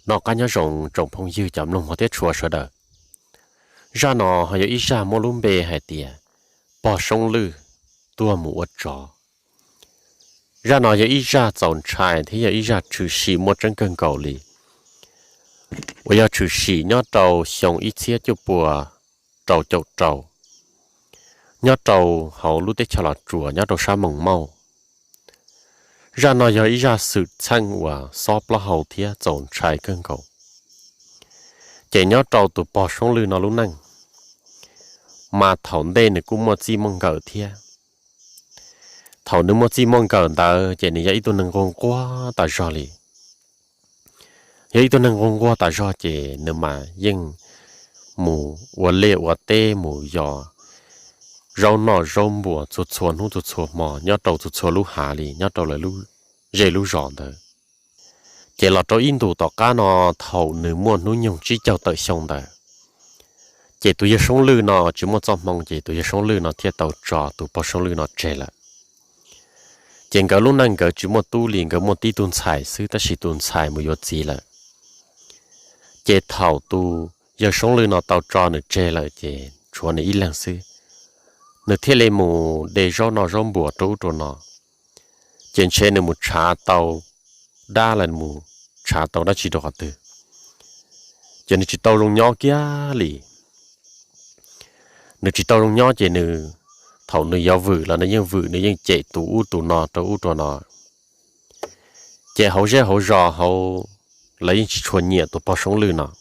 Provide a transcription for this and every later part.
Noj qab nyob zoo tsoom phooj ywg cov mloog hmov thiab tshua sawv daws. Zaj no ho yog ib zaj muaj lub npe hais tias pog Soob Lwj tuag mus ua tsov. Zaj no yog ib zaj txaus ntshai thiab yog ib zaj tshwm sim muaj tseeb kawg nkaus li, uas yog tshwm sim nyob rau xyoo ib txhiab cuaj pua rau caum rau, nyob rau hauv lub teb chaws Los Tsuas nyob rau sab Moos Mauj. Zaj no yog ib zaj xwm txheej uas xob plaub hau thiab txaus ntshai kawg nkaus. Ces nyob rau tus pog Soob Lwj no lub neej, mas thaum ntej nws kuj muaj txij muaj nkawm thiab. Thaum nws muaj txij muaj nkawm ntawd ces nws yog ib tug neeg nquag nquag tas zog li. Yog ib tug neeg nquag nquag tas zog ces nws mas yeej mus ua liaj ua teb mus yos zaub noj zaub npuas txhua txhua hnub txhua txhua hmo nyob rau txhua txhua lub hav li nyob rau lawv lub zej lub zos ntawd. Ces los rau ib ntus tom qab no, thaum nws muaj hnub nyoog tsib caug tawm xyoo ntawd, ces tus yawg Soob Lwj no tsis muaj txoj hmoo ces tus yawg Soob Lwj no thiaj tau tso tus pog Soob Lwj no tseg lawm. Ces nkawd lub neej nkawd tsis muaj tub li, nkawd muaj tib tug ntxhais xwb tab sis tus ntxhais mus yuav txiv lawm. Ces thaum tus yawg Soob Lwj no tau tso nws tseg lawm ces tshuav nws ib leeg xwb. Nws thiaj li mus de zaub noj zaub npuas rau ub rau no, ces ntshe nws mus tshav tau dab los mus tshav tau dab tsi rau qhov twg, ces nws tsis tau zoo nyob kiag li. Nws tsis tau zoo nyob ces nws, thaum nws yuav vwm los nws yeej vwm, nws yeej cem tus ub tus no rau ub rau no. Ces hauv zej hauv zos hauv, lawv yeej tsis tshua nyiam tus pog Soob Lwj no,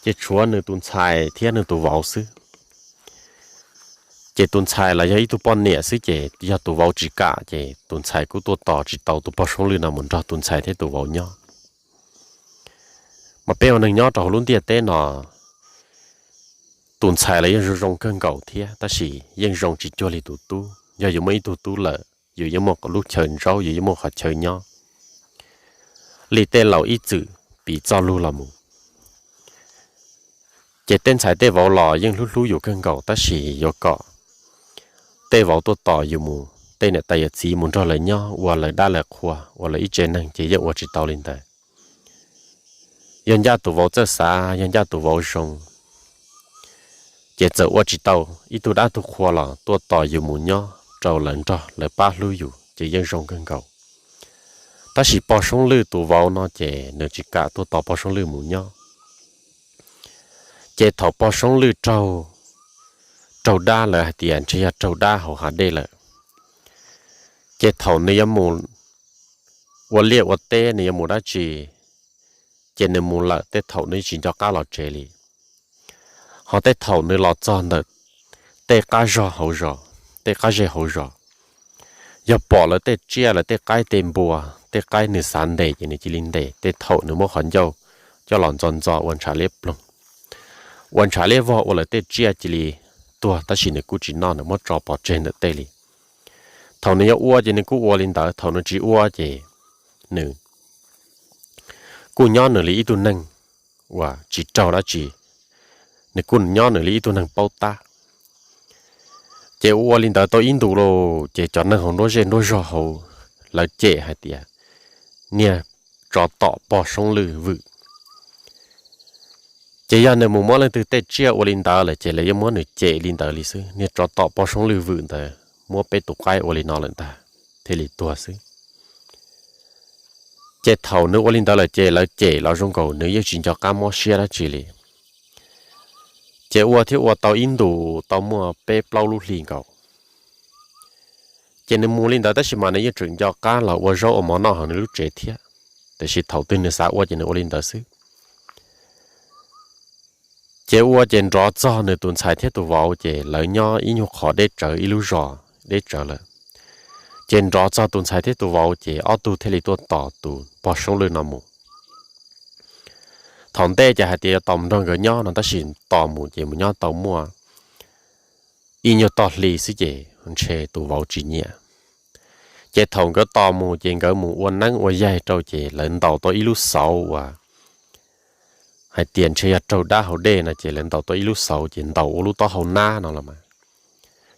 ces tshuav nws tus ntxhais thiab nws tus vauv xwb. Ces tus ntxhais los yog ib tug poj niam xwb ces yog tus vauv tsis kam ces tus ntxhais kuj tuaj tos tsis tau tus pog Soob Lwj no mus nrog tus ntxhais thiab tus vauv nyob. Mas peb ua neeg nyob rau hauv lub ntiaj teb no, tus ntxhais los yeej zoo zoo kawg nkaus thiab tab sis yeej zoo tsis cuag li tus tub. Yog yus muaj ib tug tub lawm, yus yeej muaj lub chaw ntsaub, yus yeej muaj qhov chaw nyob li tej laus ib txwm piv txoj lug los mus. Ces tej ntxhais tej vauv los yeej hlub hlub yus kawg nkaus tab sis yuav kom tej vauv tuaj tos yus mus, tej niam tais yawm txiv mus nrog lawv nyob ua lawv dab lawv qhua ua lawv ib tse neeg ces yeej ua tsis tau li ntawd. Yog ncaj tus vauv txawj xav, yog ncaj tus vauv zoo, ces txawm ua tsis tau ib tug dab tug qhua los tuaj tos yus mus nyob rau lawv nrog lawv pab hlub yus ces yeej zoo kawg nkaus. Tab sis pog Soob Lwj tus vauv no ces nws tsis kam tuaj tos pog Soob Lwj mus nyob. Ces thaum pog Soob Lwj raug, raug dab, lawv hais tias ntshe yog raug dab hauv hav dej lawm, ces thaum nws yuav mus ua liaj ua teb, nws yuav mus dab tsi, ces nws mus lawm tej thaum nws tsis nco qab los tsev li. Ho tej thaum nws los txog ntawm tej qab zog hauv zos, tej qab zej hauv zos, yog pom lawv tej tsiaj, lawv tej qaib tej npua, tej qaib nws xav ntes ces nws cia li ntes. Tej thaum nws muab qhov ncauj coj los ntxo ntxo ua ntshav liab ploog, ua ntshav liab vog ua lawv tej tsiaj cia li tuag tab sis nws kuj tsis noj, nws muab tso pov tseg ntawm tej li. Thaum nws yuav ua ces nws kuj ua li ntawd, thaum nws tsis ua ces nws kuj nyob nws li ib tug neeg uas tsis raug dab tsi, nws kuj nyob nws li ib tug neeg paub tab. Ces ua ua li ntawd tau ib ntus lauj, ces cov neeg hauv nruab zej nruab zog hauv lawv cem hais tias niag tsov tom pog Soob Lwj vwm. Ces yog nws mus muab leej twg tej tsiaj ua li ntawd lawm ces lawv yeej muab nws cem li ntawd li xwb, niag tsov tom pog Soob Lwj vwm ntawd muab peb tus qaib ua li no lawm ntag, thiaj li tuag xwb. Ces thaum nws ua li ntawd lawm ces lawv cem los zoo nkaus nws yeej tsis nco qab mob siab dab tsi li. Ces ua thiab ua tau ib ntus tau muaj peb plaub lub hli nkaus, ces nws mus li ntawd tab sis mas nws yeej tseem nco qab los ua zaub ua mov noj hauv nws lub tsev thiab, tiam sis thaum twg nws xav ua ces nws ua li ntawd xwb. Ces ua ces nrov txog nws tus ntxhais thiab tus vauv ces lawv nyob ib nyuag qhov deb tsawv, ib lub zos deb tsawv lawm. Ces nrov txog tus ntxhais thiab tus vauv ces ob tug thiaj li tuaj tos tus pog Soob Lwj no mus. Thaum ntej ces hais tias yuav tos mus nrog nkawd nyob no tab sis tos mus ces mus nyob tau muaj ib nyuag tog hli xwb ces ntshe tus vauv tsis nyiam. Ces thaum nkawd tos mus ces nkawd mus ua neeb ua yaig rau ces lawv ntaus tau ib lub xauv uas hais tias ntshe yog raug dab hauv dej no ces lawv ntaus tau ib lub xauv ces ntaus ua lub taub hau nab no los mas,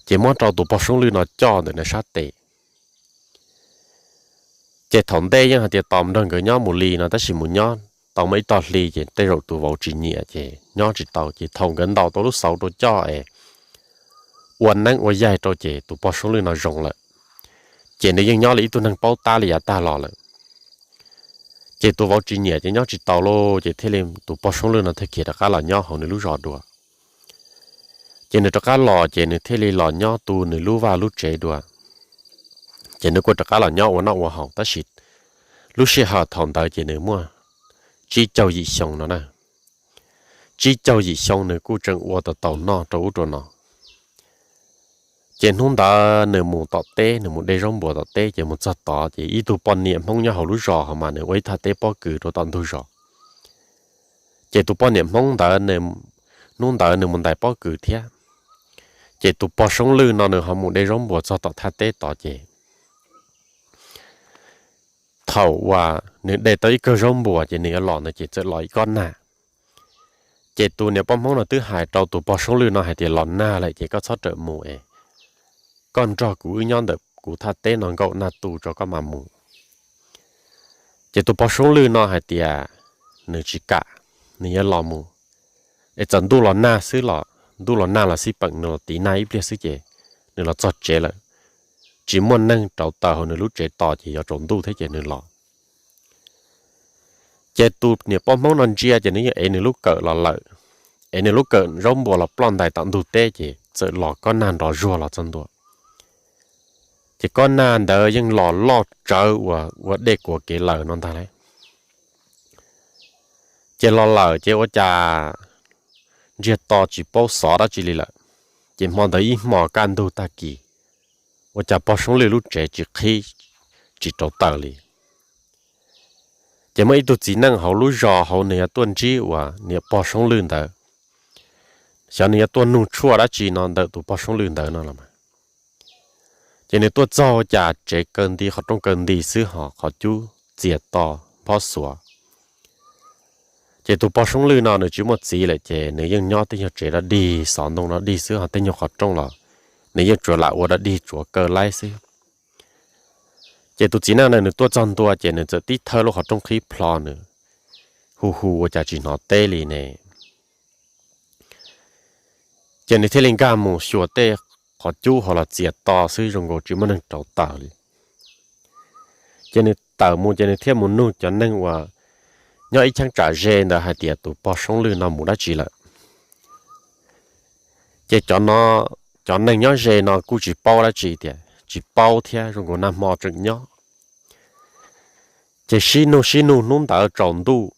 ces muab rau tus pog Soob Lwj no coj ntawm nws sab tes. Ces thaum ntej yeej hais tias tos nrog nkawd nyob mus li no tab sis mus nyob tau muaj ib tog hli ces tej zaum tus vauv tsis nyiam ces nyob tsis tau, ces thaum nkawd ntaus tau lub xauv rau coj es ua neeb ua yaig rau ces tus pog Soob Lwj no zoo lawm. Ces nws yeej nyob li ib tug neeg paub tab li yav tag los lawm. Ces tus vauv tsis nyiam ces nyob tsis tau lauj, ces thiaj li tus pog Soob Lwj no thiaj khiav rov qab los nyob hauv nws lub zos dua. Ces nws rov qab los ces nws thiaj li los nyob tu nws lub vaj lub tsev dua. Ces nws kuj rov qab los nyob ua noj ua haus, tab sis lub sij hawm thaum ntawd ces nws muaj tsib caug yim xyoo no na. Tsib caug yim xyoo nws kuj tseem ua tau taus noj rau ub rau no. Ces hnub ntawd nws mus tom teb, nws mus de zaub npuas tom teb, ces mus txog tod ces ib tug poj niam Hmoob nyob hauv lub zos ho mas nws ua ib thaj teb pob kws rau tom ntug zos. Ces tus poj niam Hmoob ntawd, hnub ntawd nws mus ntais pob kws thiab. Ces tus pog Soob Lwj no nws ho mus de zaub npuas txog tom thaj teb tod ces thaum uas nws de tau ib kawg zaub npuas ces nws yuav los no ces txawm los ib kob nag. Ces tus niam poj Hmoob no twb hais rau tus pog Soob Lwj no hais tias los nag lawm ces koj txhob rawm mus es koj nrog kuv wb nyob ntawm kuv thaj teb no nkaum nag tu tso koj mam mus. Ces tus pog Soob Lwj no hais tias nws tsis kam, nws yuav los mus. Es txawm ntuj los nag xwb los ntuj los nag los xij peem nws los tiv nag ib pliag xwb ces nws los txog tsev lawm. Tsis muaj neeg rauv taws hauv nws lub tsev tos ces yuav tsaus ntuj thiab ces nws los. Ces tus niam poj Hmoob no ntsia ces nws yeej ev nws lub kawm los lawm, ev nws lub kawm zaub npuas los ploj ntais tom ntug teb ces txawm los kob nag nrov zuag los txog ntua. Ces kob nag ntawd yeej los loj tsawv uas ua dej kuav kev lawm no ntag lauj. Ces los lawm ces ua cas ntsiag to tsis paub xov dab tsi li lawm. Ces hmo ntawd ib hmos kaj ntug tag kis, ua cas pog Soob Lwj lub tsev tsis qhib, tsis rauv taws li. Ces muaj ib tug txiv neej hauv lub zos hauv nws yuav tuaj ntsib uas niam pog Soob Lwj ntawd, xyov nws yuav tuaj nug tshuaj dab tsi no ntawm tus pog Soob Lwj ntawd no los mas. Ces nws tuaj txog ua cas tsev kaw nti, qhov rooj kaw nti xwb ho qhov cub txias to, phob xuav. Ces tus pog Soob Lwj no nws tsis muaj txiv lawm ces nws yeej nyob tej nyuag tsev dog dig, xov ntoo dog dig xwb ho tej nyuag qhov rooj los nws yeej tsuas lam ua dog dig tsuav kaw laib xwb. Ces tus txiv neej no nws tuaj txog ntua ces nws txawm tib thawb lub qhov rooj qhib plho, nws hu hu ua cas tsis hnov teb li ne. Ces nws thiaj li nkag mus xyuas tej qhov cub ho los txias to xwb zoo nkaus tsis muaj neeg rauv taws li. Ces nws tawm mus ces nws thiaj mus nug cov neeg uas nyob ib cheeb tsam ze ntawd hais tias tus pog Soob Lwj no mus dab tsi lawm. Ces cov no, cov neeg nyob ze no kuj tsis paub dab tsi tias tsis paub thiab, zoo nkaus nag hmo tseem nyob. Ces sib nug sib nug hnub ntawd tsaus ntuj,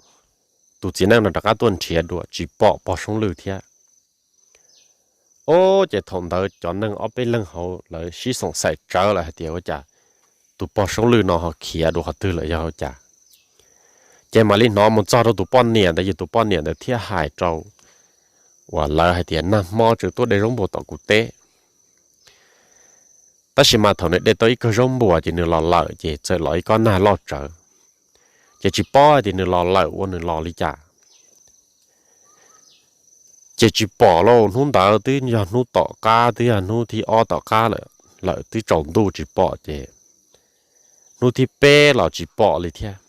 tus txiv neej no rov qab tuaj nrhiav dua tsis pom pog Soob Lwj thiab. Ob, ces thaum ntawd cov neeg ob peb leeg hauv lawv sib xoom xaim tsawv lawm hais tias ua cas tus pog Soob Lwj no ho khiav dua qhov twg lawm yog ua cas. Ces mam li hnov mus txog rau tus poj niam ntawd, yog tus poj niam ntawd thiaj hais rau uas lawv hais tias nag hmo tseem tuaj de zaub npuas tom kuv teb. Tab sis mas thaum nws de tau ib kawg zaub npuas ces nws los lawm ces txawm los ib kob nag loj tsawv. Ces tsis paub hais tias nws los lawm ua nws los li cas. Ces tsis pom lauj, hnub ntawd twb yog hnub tom qab, twb yog hnub thib ob tom qab lawm, lawm twb tsaus ntuj tsis pom ces hnub thib peb los tsis pom li thiab.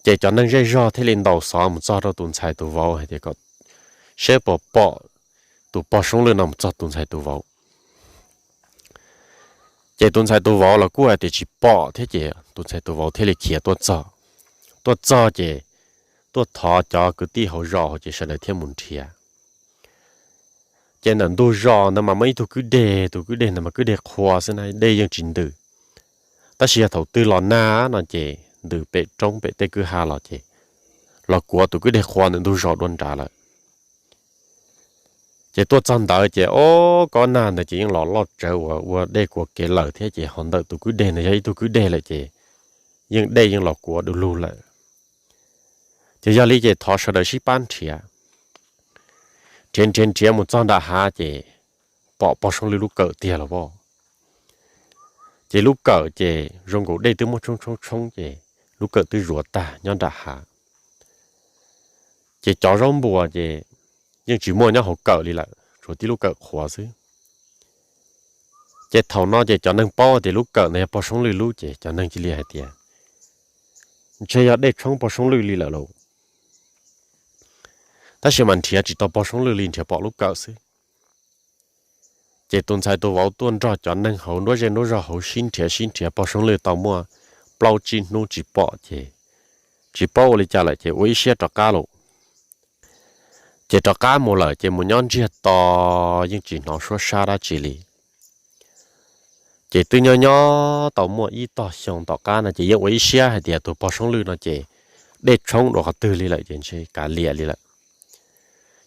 Ces cov neeg zej zog thiaj li ntaus xov mus txog rau tus ntxhais tus vauv hais tias kom seb puas pom tus pog Soob Lwj no mus txog tus ntxhais tus vauv. Ces tus ntxhais tus vauv los kuj hais tias tsis pom thiab ces tus ntxhais tus vauv thiaj li khiav tuaj txog. Tuaj txog ces tuaj thov cov kwv tij hauv zos hauv ces sawv daws thiaj mus nrhiav. Ces ntawm ntug zos ntawd mas muaj ib tug kwj deg, tus kwj deg ntawd mas kwj deg qhua xwb na, dej yeej tsis ntws. Tab sis yog thaum twg los nag no ces ntws pem roob pem tej kwj ha los ces los kuav tus kwj deg qhua ntawm ntug zos dua nrad lawm. Ces tuaj txog ntawd ces ob, kob nag ntawd ces yeej los loj tsawv uas ua dej kuav kev lawm thiab ces ho ntawm tus kwj deg ntawd yog ib tug kwj deg lawm ces yeej dej yeej los kuav du lug lawm. Ces yog li ces thov sawv daws sib pab nrhiav. Nrhiav nrhiav nrhiav mus txog nram hav ces pom pog Soob Lwj lub kawm tiag los as. Ces lub kawm ces zoo nkaus dej twb muab tshoob tshoob tshoob ces lub kawm twb zuav tag nyob nram hav. Ces cov zaub npuas ces yeej tsis muaj nyob hauv kawm li lawm, tshuav tib lub kawm qhuav xwb. Ces thaum no ces cov neeg paub tias lub kawm ntawd yog pog Soob Lwj lub ces cov neeg cia li hais tias ntshe yog dej tshoob pog Soob Lwj li lawm lauj. Tab sis mas nrhiav tsis tau pog Soob Lwj li, nrhiav pom lub kawm xwb. Ces tus ntxhais tus vauv tuaj nrog cov neeg hauv nruab zej nruab zog hauv sib nrhiav sib nrhiav pog Soob Lwj tau muaj plaub tsib hnub tsis pom ces tsis paub ua li cas lawm ces ua ib siab rov qab lauj. Ces rov qab mus lawm ces mus nyob ntsiag to, yeej tsis hnov suab sab dab tsi li. Ces twb nyob nyob tau muaj ib tog xyoo tom qab no ces yeej ua ib siab hais tias tus pog Soob Lwj no ces dej tshoob dua qhov twg li lawm ces ntshe kav liam li lawm.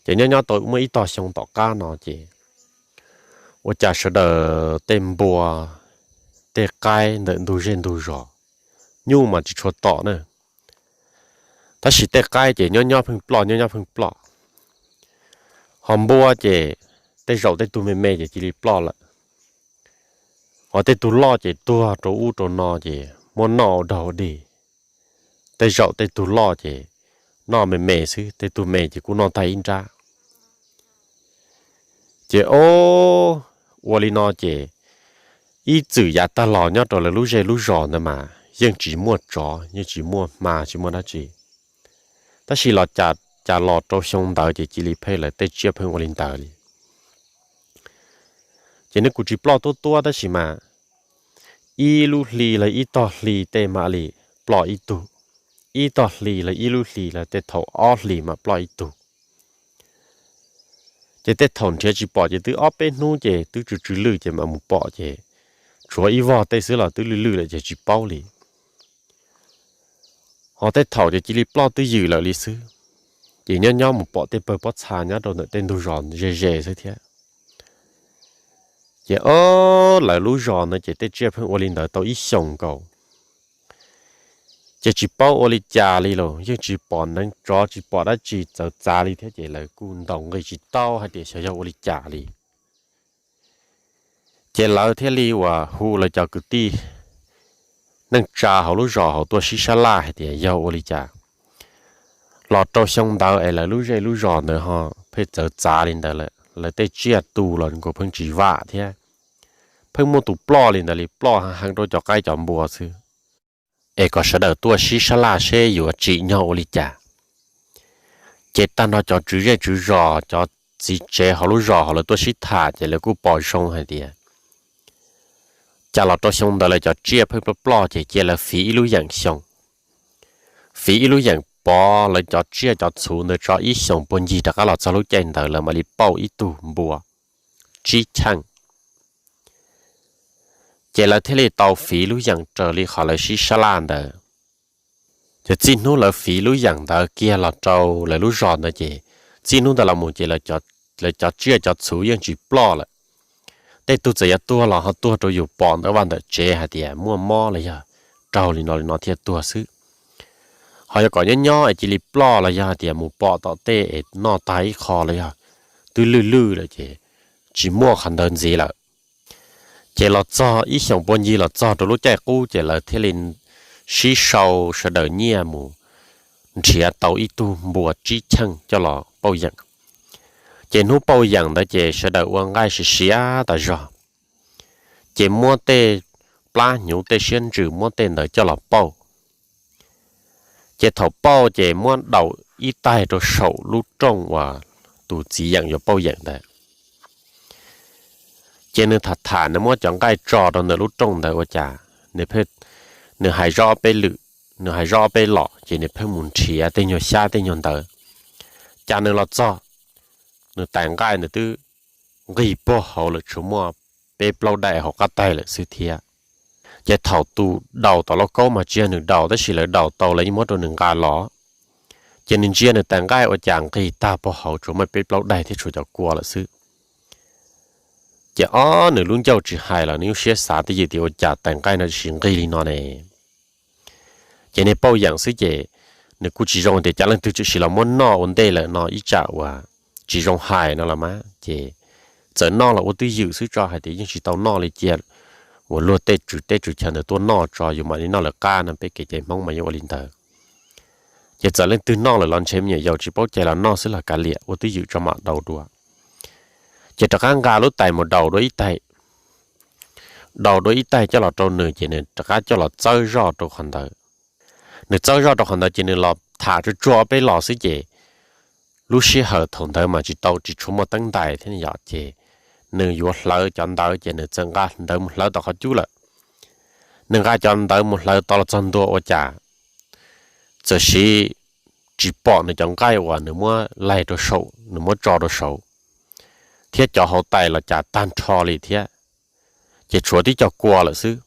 Ces nyob nyob tau muaj ib tog xyoo tom qab no ces ua cas sawv daws tej npua tej qaib ntawm ntug zej ntug zos, nyuj mas tsis tshua tom na, tab sis tej qaib ces nyob nyob pheej ploj, nyob nyob pheej ploj. Ho npua ces tej zaum tej tug me me ces cia li ploj lawm, ho tej tug loj ces tuag rau ub rau no ces muab noj ua dog ua dig. Tej zaum tej tug loj ces noj me me xwb, tej tug me ces kuj noj tag ib nrab. Ces o, ua li no ces ib txwm yav tag los nyob rau lawv lub zej lub zos ntawd mas yeej tsis muaj tsov, yeej tsis muaj hma, tsis muaj dab tsi. Tab sis los cas los rau xyoo ntawd ces cia li pheej lawv tej tsiaj pheej ua li ntawd li. Ces nws kuj tsis ploj tuab tuab tab sis mas ib lub hli los ib tog hli tej mam li ploj ib tug, ib tog hli los ib lub hli los tej thaum ob hlis mam ploj ib tug. Ces tej thaum nrhiav tsis pom ces twb ob peb hnub ces twb tsw tsw lwj ces mam mus pom ces tshuav ib vog tej xwb los twb lwj lwj lawm ces tsis paub li. Ho tej thaum ces cia li ploj twj ywm lawm li xwb. Ces nyob nyob mus pom tej pawg pob txha nyob rau ntawm tej ntug zos ze ze xwb thiab. Ces o, lawv lub zos ntawd ces tej tsiaj pheej ua li ntawd tau ib xyoos nkaus. Ces tsis paub ua li cas li los yeej tsis pom neev tsov tsis pom dab tsi txawv txav li thiab ces lawv kuj ntaus nqi tsis tau hais tias xyov yog ua li cas li. Ces lawv thiaj li uas hu lawv cov kwv tij neej tsa hauv lub zos hauv tuaj sib sab laj hais tias yog ua li cas los rau xyoo ntawd es lawv lub zej lub zos ntawd ho pheej txawv txav li ntawd lawm, lawv tej tsiaj tu los nkaus pheej tsis vam thiab, pheej muaj tus ploj li ntawd li, ploj heev heev rau cov qaib cov npua xwb. Es kom sawv daws tuaj sib sab laj seb yuav tsim nyog ua li cas. Ces tag nrho cov tswv zej tswv zos, cov txiv tsev hauv lub zos hauv lawv tuaj sib tham ces lawv kuj pom zoo hais tias cas los rau xyoo ntawd lawv cov tsiaj pheej ploj ploj ces cia lawv fiv ib lub yeem xyoo, fiv ib lub yeem pov lawv cov tsiaj cov txhuv ntawd tso ib xyoos puag ncig rov qab los txog lub caij ntawd lawv mam li pauj ib tug npua tsib cheej. Ces lawv thiaj li tau fiv lub yeem raws li qhov lawv sib sab laj ntawd. Ces txij hnub lawv fiv lub yeem ntawd kiag los rau lawv lub zos ntawd ces txij hnub ntawd los mus ces lawv cov tsiaj cov txhuv yeej tsis ploj lawm. Tej tug txawm yuav tuag los ho tuag rau yus pom ntawm vaj ntawm tsev hais tias muaj mob los yog raug li no li no thiaj tuag xwb. Ho yog kom nyob nyob es cia li ploj los yog hais tias mus pom tom tej es noj tag ib qho los yog twb lwj lwj lawm ces tsis muaj qhov ntawd ntxiv lawm. Ces los txog ib xyoos puag ncig los txog rau lub caij qub ces lawv thiaj li sib sau sawv daws nyiaj mus nrhiav tau ib tug npua tsib cheej coj los pauj yeem. Ces hnub pauj yeem ntawd ces sawv daws ua nqaij siav siav tas zog, ces muab tej plab hnyuv tej siab ntsws muab tej ntawd coj los pauj. Ces thaum pauj ces muab daus ib taig rau saum lub rooj uas tus txiv yeem yuav pauj yeem ntawd. Ces nws tham tham nws muab cov nqaij tso rau ntawm lub rooj ntawd ua cas nws hais zoj ob peb lwm, nws hais zoj ob peb los ces nws pheej mus nrhiav tej nyuag xyab tej nyuag ntawd. Cas nws los txog, nws tais nqaij ntawd twb nqig puag hauv lawm, tsuas muaj peb plaub daim hauv qab taig lawm xwb thiab. Ces thaum tus daus tom lauj kaub mas tsis yog nws daus tab sis lawv daus tau lawv yeej muab rau nws nqa los. Ces nws ntsia nws tais nqaij ua cas nqig tag puag hauv tsuas muaj peb plaub daim thiab tshuav cov kua lawm xwb. Ces ob nws lub ncauj tsis hais los nws lub siab xav twj ywm tias ua cas tais nqaij no tsis nqig li no ne. Ces niag pauj yeem xwb ces nws kuj tsis zoo tias cas leej twg tshwm sim los muab noj ua ntej lawm no ib tsam uas tsis zoo hais no los mas ces txawm noj los ua twj ywm xwb tso hais tias yeej tsis tau noj li cia uas luag tej tswv teb tswv chaw ntawd tuaj noj tso yus mam li noj lawv qab no, peb kev cai Hmoob mas yuav ua li ntawd. Ces txawm leej twg noj lawm los ntshe me nyuam yaus tsis paub cai los noj xwb los kav liam ua twj ywm tso mam daus dua. Ces rov qab nqa lub tais mus daus dua ib taig, daus dua ib taig coj los rau nws ces nws rov qab coj los txawb zoj rau qhov ntawd. Nws txawb zoj rau qhov ntawd ces nws los tham tsuag tsuag ob peb los xwb ces lub sij hawm thaum ntawd mas tsis tau tsis tshua muaj teeb ntais thiab yom, ces nws yuav hlawv cov ntawd ces nws txawm nqa ntawd mus hlawv tau qhov cub lawm. Nws nqa cov ntawd mus hlawv tau los txog ntua ua cas txawm siv tsis pom nws cov nqaij uas nws muab laig rau saum, nws muab tso rau saud, thiab cov hauv tais los cas tag nrho li thiab, ces tshuav tib co kua lawm xwb.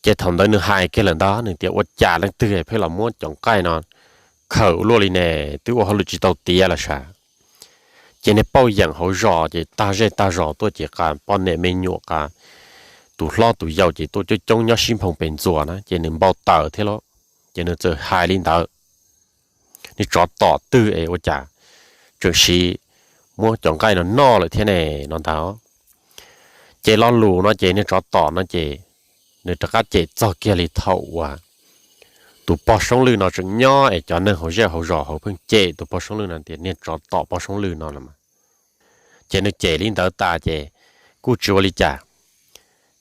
Ces thaum ntawd nws hais kiag lawm ntag, nws tias ua cas leej twg pheej los muab cov nqaij no khawm ua luaj li ne, twb ua hauj lwm tsis tau tiav los sav. Ces niag pauj yeem hauv zos ces tag zej tag zos tuaj ces qa poj niam me nyuam qa tus hlob tus yau ces tuaj coob coob nyob sib nphoo pes ntxuas na ces nws npau taws thiab lauj. Ces nws txawm hais li ntawd, nws tsov tom twg es ua cas tseem siv muab cov nqaij no noj lawm thiab ne no ntag. Ces lo lus no ces niag tsov tom no ces nws rov qab cem txog kiag li thaum uas tus pog Soob Lwj no tseem nyob es cov neeg hauv zej hauv zos hauv pheej cem tus pog Soob Lwj no tias niag tsov tom pog Soob Lwj no los mas. Ces nws cem li ntawd tas ces kuj tsis ua li cas.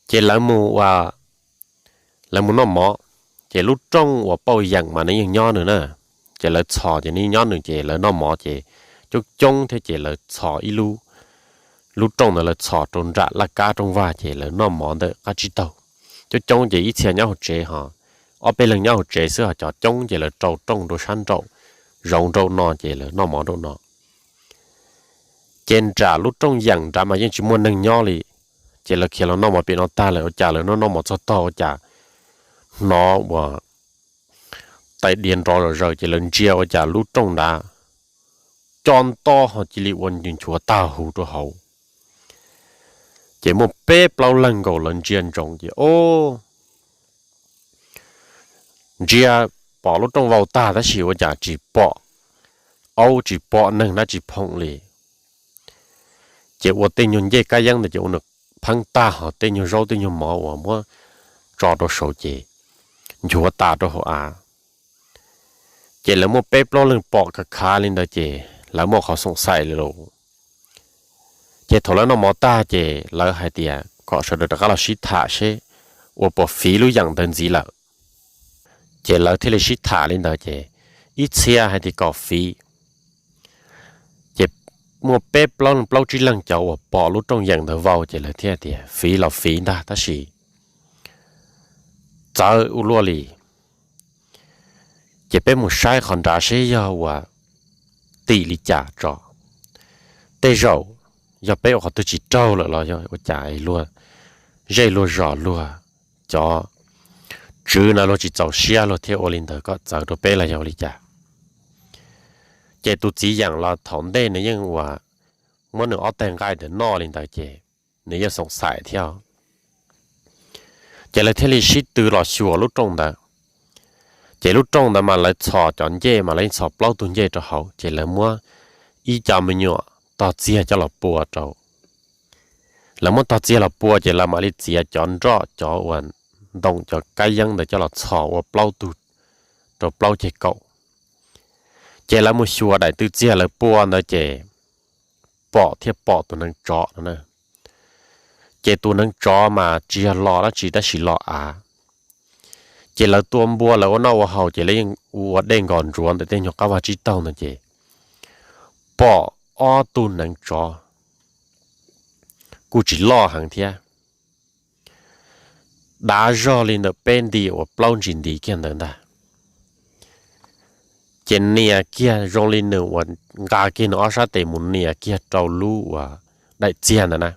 Ces lawv mus ua, lawv mus noj mov, ces lub rooj uas pauj yeem mas nws yeej nyob nws na, ces lawv txhos ces nws nyob nws ces lawv noj mov ces coob coob thiab ces lawv txhos ib lub, lub rooj ntawd lawv txhos rau nram laj kab rooj vag ces lawv noj mov ntawm qab tsib taug. Coob coob ces ib txhia nyob hauv tsev ho ob peb leeg nyob hauv tsev xwb ho cov coob ces lawv rau rooj rau sab nraum zoov nraum no ces lawv noj mov nraum no. Ces nram lub rooj yeem nrad mas yeej tsis muaj neeg nyob li. Ces lawv khiav los noj mov pem no tag lawm ua cas lawv noj noj mov txog tog ua cas hnov uas tais diav nrov zom zaws ces lawv ntsia ua cas lub rooj nrad co nto ho cia li ua nchuav tag huv rau hauv. Ces muaj peb plaub leeg nkaus lawv ntsia ntsoov ces o, ntsia pom lub rooj vau tag tab sis ua cas tsis pom aub tsis pom neeg dab tsi phoom li. Ces ua tej nyuag ncej kab yeeb ntawd ces ua nws pheeb tag ho tej nyuag zaub tej nyuag mov uas muab tso rau saud ces nchuav tas rau hauv av. Ces lawv muaj peb plaub leeg pom khav khav li ntawd ces lawv muaj qhov xoom xaim li lauj. Ces thaum lawv noj mov tag ces lawv hais tias kom sawv daws rov qab los sib tham seb ua puas fiv lub yeem ntawd ntxiv lawm. Ces lawv thiaj li sib tham li ntawd ces ib txhia hais tias kom fiv. Ces muaj peb plaub leeg plaub tsib leeg cov uas pom lub rooj yeem ntawd vau ces lawv thiaj tias fiv los fiv ntag tab sis txawv ua luaj li. Ces peb mus saib qhov nrad seb yog ua tim li cas tso. Tej zaum yog peb ua qhov twg tsis raug lawm los yog ua cas luag zej luag zos luag cov tswv no luag tsis txaus siab luag thiaj ua li ntawd kom txawv rau peb los yog ua li cas. Ces tus txiv yeem los thaum ntej nws yeej ua muab nws ob teg nqaij ntawd noj li ntawd ces nws yeej xoom xaim thiab. Ces lawv thiaj li sib tw los xyuas lub rooj ntawd. Ces lub rooj ntawd mas lawv txhos cov ncej mas lawv yeej txhos plaub tug ncej rau hauv ces lawv muab ib co me nyuam tog txiag coj los pua rau. Lawv muab tog txiag los pua ces lawv mam li txiav cov nroj cov uas ntoo cov kab yeeb ntawd coj los txhos ua plaub tug rau plaub ceg kaum. Ces lawv mus xyuas daim tw txiag lawv pua ntawd ces pom thiaj pom tus neev tsov no na. Ces tus neev tsov mas tsis yog los dab tsi tab sis los av. Ces lawv tua npua lawv ua noj ua haus ces lawv yeej ua dej nkos ntsuav ntawm tej nyuag qab vag tsib taug ntawd ces pom ob tug neev tsov kuj tsis loj heev thiab, dav zog li ntawm peb nti uas plaub ntsis nti kiag ntawd ntag. Ces nias kiag zoo li nws uas nqa kiag nws ob sab tes mus nias kiag rau lub uas daim txiag ntawd na.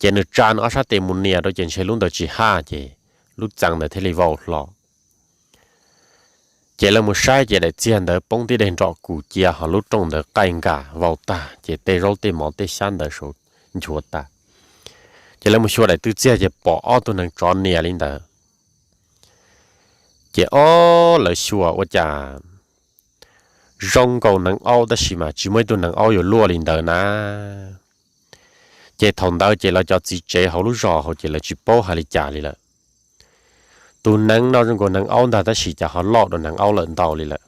Ces nws tsa nws ob sab tes mus nias rau ces ntshe lub ntawd tsis haj ces lub txee ntawd thiaj li vau hlo. Ces lawv mus saib ces daim txiag ntawd poob tib deg nrom kus cia ho lub rooj ntawd qaij nkag vau tag ces tej zaub tej mov tej xyab ntawd nchuav tas. Ces lawv mus xyuas daim tw txiag ces pom ob tug neev tsov nias li ntawd. Ces ob lawv xyuas ua cas zoo nkaus neev aub tab sis mas tsis muaj ib tug neev aub yuav luaj li ntawd na. Ces thaum ntawd ces lawv cov txiv tsev hauv lub zos hauv ces lawv tsis paub hais li cas li lawm. Tus neev no zoo nkaus neev aub ntag tab sis cas ho loj dua neev aub lawm ntau li lawm.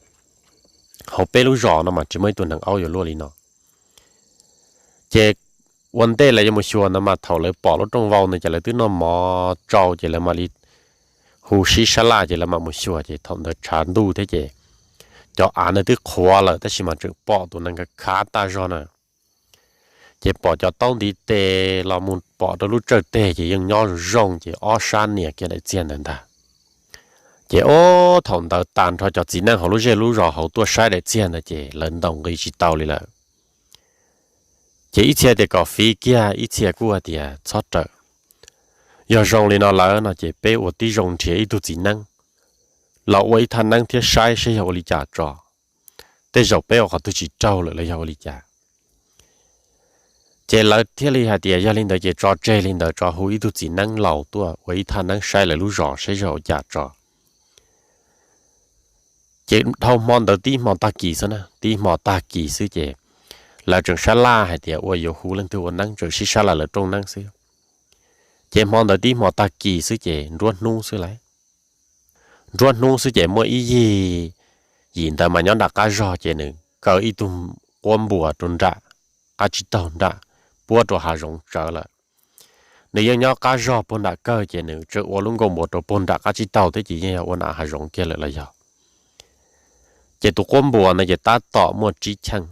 Hauv peb lub zos no mas tsis muaj ib tug neev aub yuav luaj li no. Ces ua ntej lawv yuav mus xyuas ntawd mas thaum lawv pom lub rooj vau ntawd ces lawv twb noj mov tsau ces lawv mam li hu sib sab laj ces lawv mam mus xyuas ces thaum ntawd tshav ntuj thiab ces cov av ntawd twb qhuav lawm tab sis mas tseem pom tus nees khav khav tag zog na. Ces pom cov taub ntiv tes los mus pom rau lub tsawj teg ces yeej nyob zoo zoo ces ob sab nias kiag daim txiag ntawd ntag. Ces ob thaum ntawd tag nrho cov txiv neej hauv lub zej lub zos hauv tuaj saib daim txiag ntawd ces lawv ntaus nqi tsis tau li lawm. Ces ib txhia tias kom fiv kiag, ib txhia kuj hais tias txhob rawm, yog zoo li no lawm no ces peb ua tib zoo nrhiav ib tug txiv neeb los ua ib thaj neeb thiab saib seb yog ua li cas tso. Tej zaum peb ua qhov twg tsis raug lawm los yog ua li cas. Ces lawv thiaj li hais tias yog li ntawd ces tso tseg li ntawd tso, hu ib tug txiv neeb laus tuaj ua ib thaj neeb saib lawv lub zos saib yog ua cas tso. Ces dhau hmo ntawd tib hmo tag kis xwb na, tib hmo tag kis xwb ces lawv tseem sab laj hais tias ua yuav hu leej twg ua neeb, tseem sib sab laj lawv rooj neeb xwb. Ces hmo ntawd tib hmo tag kis xwb ces nruab hnub xwb lawm. Nruab hnub xwb ces muaj ib yig yim ntawd mas nyob nram qab zog ces nws kaw ib tug quab npuas rau nram qab tsib taug nram, puab rau hav zoov tsawv lawm. Nws yeej nyob qab zog puag nram kawg ces nws tseem ua lub nkuaj npuas rau puag nram qab tsib taug thiab ces yeej yog ua nram hav zoov kiag lawm los yog. Ces tus quab npuas ntawd ces tab tom muaj tsib cheej,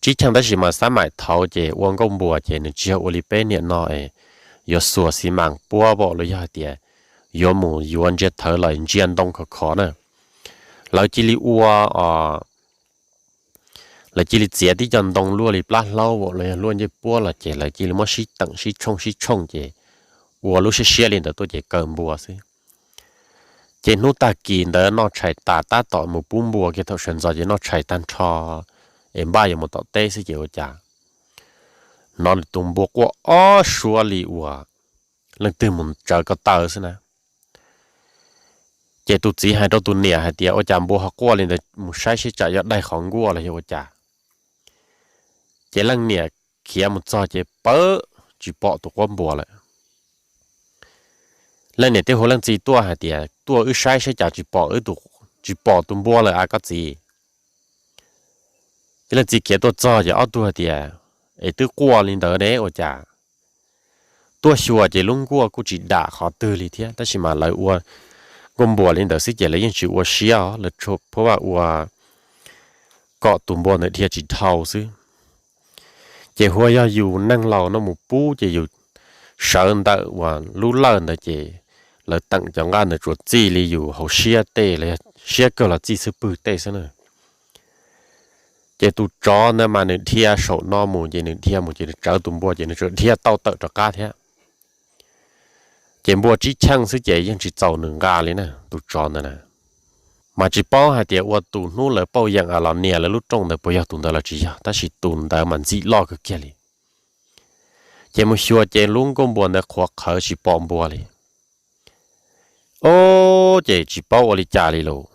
tsib cheej tab sis mas xab maim thaud ces ua nkuaj npuas ces nws tsis yog ua li peb niam no es yuav xuas xi mas puab pam los yog hais tias yuav mus yuav ntsia thawv los ntsia ntoo khov khov na. Lawv cia li ua, lawv cia li txiav tib co ntoo luaj li plab hlaub pam los yog luaj ncej puab los ces lawv cia li muab sib teem sib tshooj sib tshooj ces ua lub siab siab li ntawd tuaj ces kaw npua xwb. Ces hnub tag kis ntawd noj tshais tas tab tom mus pub npua kiag thaum sawv ntxov ces noj tshais tag nrho es npaj yuav mus tom teb xwb ces ua cas hnov tus npua quaj ob suab li uas leej twg mus tsawv ko taw xwb na. Ces tus txiv hais rau tus niam hais tias ua cas npua ho quaj li ntawd, mus saib seb tsam yog daig qhov nkuaj los yog ua cas. Ces leej niam khiav mus txog ces pawv tsis pom tus quab npua lawm. Leej niam thiaj hu leej txiv tuaj hais tias tuaj wb saib seb cas tsis pom, tsis pom tus npua lawm a koj txiv. Ces leej txiv khiav tuaj txog ces ob tug hais tias es twb quaj li ntawd ne ua cas. Tuaj xyuas ces lub nkuaj kuj tsis dam qhov twg li thiab tab sis mas lawv ua nkuaj npua li ntawd xwb ces lawv yeej tsis ua siab os, lawv tsuas phuab vaj ua kom tus npua ntawd dhia tsis dhau xwb. Ces hu yog yus neeg laus no mus pub ces yus sawv ntawm uas lub lawj ntawd ces lawv teem cov nqaj ntawd tsuas txij li yus hauv siab tej los yog siab kawg los txij xub pwg tej xwb na. Ces tus tsov ntawd mas nws dhia saum no mus ces nws dhia mus ces nws tsawv tus npua ces nws tsuas dhia tau tawm rov qab thiab. Ces npua tsib cheej xwb ces yeej tsis txaus nws nqa li na tus tsov ntawd na. Mas tsis paub hais tias ua tus hnub lawv pauj yeem los nias lawv lub rooj ntawd puas yog tus ntawd los tsis yog tab sis tus ntawd mas ntxim loj kawg kiag li. Ces mus xyuas ces lub nkuaj npua ntawd qhuav qhawv tsis pom npua li. Ob, ces tsis paub ua li cas li lauj.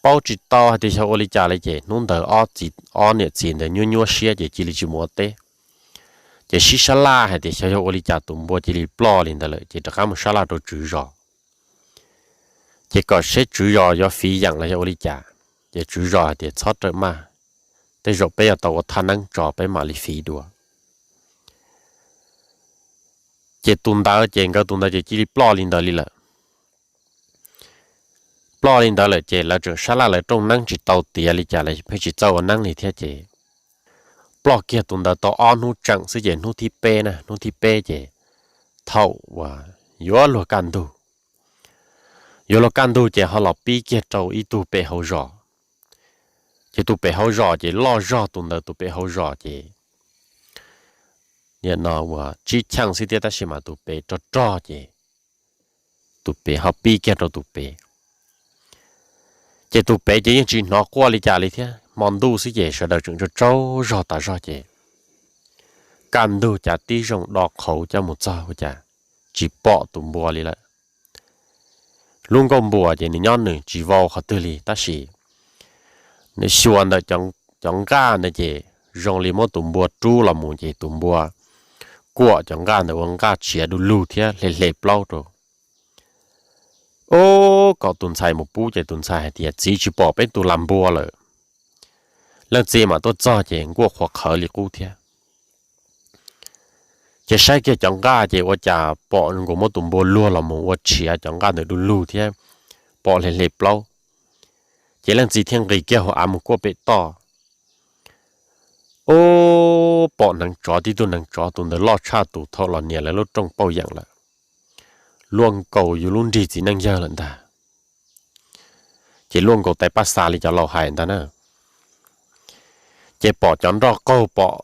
Paub tsis tau hais tias xyov ua li cas li ces hnub ntawd ob niam txiv ntawd nyuaj nyuaj siab ces cia li tsis mus ua teb. Ces sib sab laj hais tias xyov yog ua li cas tus npua cia li ploj li ntawd lawm ces rov qab mus sab laj rau tswv zos. Ces kom seb tswv zos yuav fiv yeem los yog ua li cas. Ces tswv zos hais tias txhob rawm maj, tej zaum peb yuav tau ua thaj neeb tso peb mam li fiv dua. Ces tus ntawd ces nkawd tus ntawd ces cia li ploj li ntawd li lawm. Ploj li ntawd lawm ces lawv tseem sab laj lawv rooj neeb tsis tau tiav li cas lawv pheej tsis txawj ua neeb li thiab ces ploj kiag tus ntawd tau ob hnub tseem xwb ces hnub thib peb na, hnub thib peb ces thaum uas yuav luag kaj ntug, yuav luag kaj ntug ces ho los pib kiag rau ib tug pem hauv zos. Ces tus pem hauv zos ces loj zog tus ntawd tus pem hauv zos ces nim no uas tsib cheej xwb thiab tab sis mas tus pem rog rog ces tus pem ho pib kiag rau tus pem. Ces tus pem ces yeej tsis hnov quaj li cas li thiab, hmo ntuj xwb ces sawv daws tseem tsaug tsaug zog tas zog ces kaj ntug cas tib zoo do qhauv coj mus txog ua cas tsis pom tus npua li lawm. Lub nkuaj npua ces nws nyob nws tsis vau qhov twg li tab sis nws xyuas ntawm cov nqaj ntawd ces zoo li muab tus npua rub los mus ces tus npua kuam cov nqaj ntawd ua nqaj tshiav du lug thiab hle hle plaub rau. Ob, kom tus ntxhais mus pub ces tus ntxhais hais tias txiv, tsis pom peb tus lag npua lawm. Leej txiv mam tuaj txog ces nkuaj qhuav qhawv li qub thiab. Ces saib kiag cov nqaj ces ua cas pom nkaus muab tus npua luag los mus ua tshiav cov nqaj ntawd du lug thiab pom hle hle plaub. Ces leej txiv thiaj nqis kiag hauv av mus kuaj pem toj. Ub, pom hneev tsov, tib tug hneev tsov tus ntawd loj tshaj tus thaum los nias lawv lub rooj pauj yeem lawm, luaj nkaus yus lub nrig txiv neej yawg lawm ntag. Ces luaj nkaus tais paj xa li cov laus hais ntag na. Ces pom cov nroj qaug, pom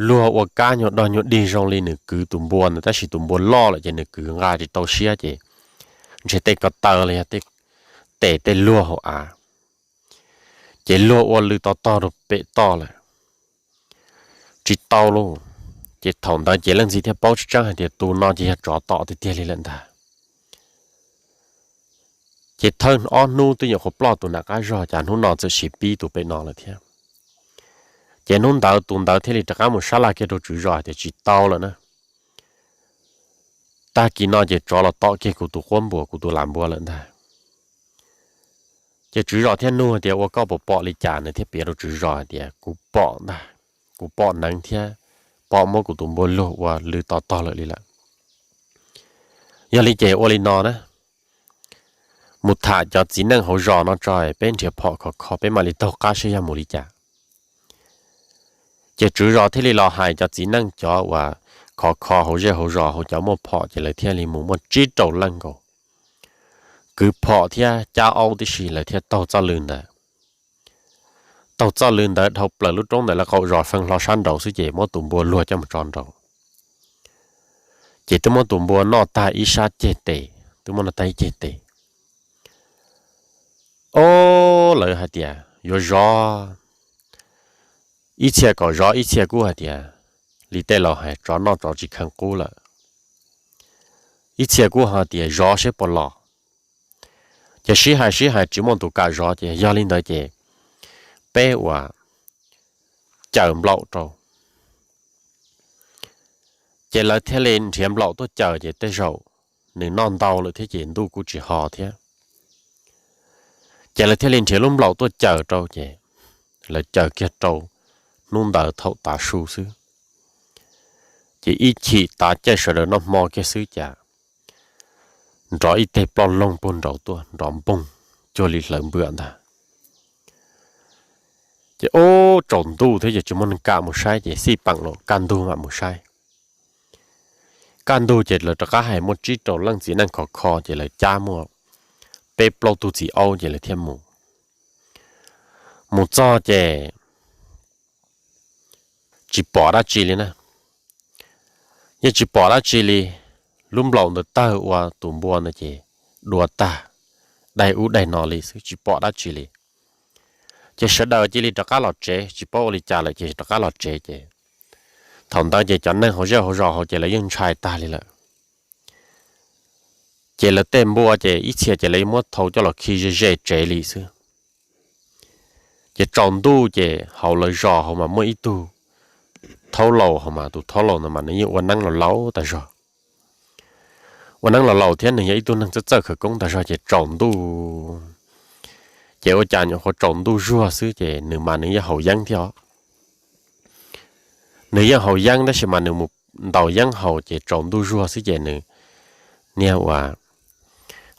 luag ua kab nyuag dog nyuag dig zoo li nws kwv tus npua ntawd, tab sis tus npua loj lawm ces nws kwv nqa tsis tau siab ces ntshe tej ko taw los yog tej tes tej luag hauv av, ces luag ua lw to tog rau pem toj lawm, tsis tau lauj. Ces thaum ntawd ces leej txiv thiaj paub tseeb tseeb hais tias tus no ces yog tsov tom tiag tiag li lawm ntag. Ces thawj ob hnub twb nyuam qhuav ploj tus nram qab zog, cas hnub no txawm sis pib tus pem no lawm thiab. Ces hnub ntawd tus ntawd thiaj li rov qab mus sab laj kiag rau tswv zos hais tias tsis tau lawm na, tag kis no ces tsov los tom kiag kuv tus quab npua, kuv tus lam npua lawm ntag. Ces tswv zos thiaj nug hais tias ua koj puas pom li cas, nws thiaj piav rau tswv zos hais tias kuv pom ntag, kuv pom hneev thiab pom muab kuv tus npua luag ua lw to tog lawm li lawm. Yog li ces ua li no na, mus tham cov txiv neej hauv zos no tso, peb nrhiav phom khov kho peb mam li taug qab saib yog mus li cas. Ces tswv zos thiaj li los hais cov txiv neej cov uas khov kho hauv zej hauv zos hauv cov muaj phom, ces lawv thiaj li mus muaj tsib rau leej nkaus, kwv phom thiab cab aub tib si lawv thiaj taug txoj lw ntawd. Taug txoj lw ntawd dhau plaws lub roob ntawd lawv qaum zos feej hlo sab nraud xwb ces muab tus npua luag coj mus tso nraud. Ces twb muab tus npua noj tag ib sab ceg tes, twb muab noj tag ib ceg tes. Ob, lawv hais tias yuav zov, ib txhia kom zov, ib txhia kuj hais tias li tej laus hais tsov noj tsov tsis kheev qub lawm, ib txhia kuj hais tias zov seb puas los. Ces sib hais sib hais tsis muaj tus kam zov ces yog li ntawd ces peb ua caws nplaum rau. Ces lawv thiaj li nrhiav nplaum tuaj caws ces tej zaum nws noj ntau lawm thiab ces ntuj kuj tsis ho thiab. Ces lawv thiaj li nrhiav lub nplaum tuaj caws rau ces lawv caws kiag rau hnub ntawd thaum tav su xwb, ces ib chim tav caij sawv daws noj hmo kiag xwb cas nrov ib teg ploj loog puag nraud tuaj nrov npoog cuag li hlawv npwam ntag. Ces ub, tsaus ntuj thiab ces tsis muaj neeg kam mus saib ces xij peem los kaj ntug mam mus saib. Kaj ntug ces lawv rov qab hais muaj tsib rau leej txiv neej khov kho ces lawv cab muaj peb plaub tug txiv aub ces lawv thiaj mus. Mus txog ces tsis pom dab tsi li na. Yeej tsis pom dab tsi li. Lub nplaum ntawd tawg ua tus npua ntawd ces dua tag, daig ub daig no li xwb tsis pom dab tsi li. Ces sawv daws cia li rov qab los tsev, tsis paub ua li cas lawm ces rov qab los tsev ces thaum ntawd ces cov neeg hauv zej hauv zos hauv ces lawv yeej ntshai tag li lawm. Ces lawv tej npua ces ib txhia ces lawv muab thau coj los khi ze ze tsev li xwb. Ces tsaus ntuj ces hauv lawv zos hauv mas muaj ib tug thaub laus hauv mas tus thaub laus ntawd mas nws yeej ua neeb laus laus tas zog. Ua neeb laus laus thiab nws yog ib tug neeg txawj txawj khawv koob tas zog ces tsaus ntuj ces ua cas nyuam qhuav tsaus ntuj zuag xwb ces nws mas nws yeej haus yeeb thiab os. Nws yeej haus yeeb tab sis mas nws mus ntaus yeeb haus ces tsaus ntuj zuag xwb ces nws niag ua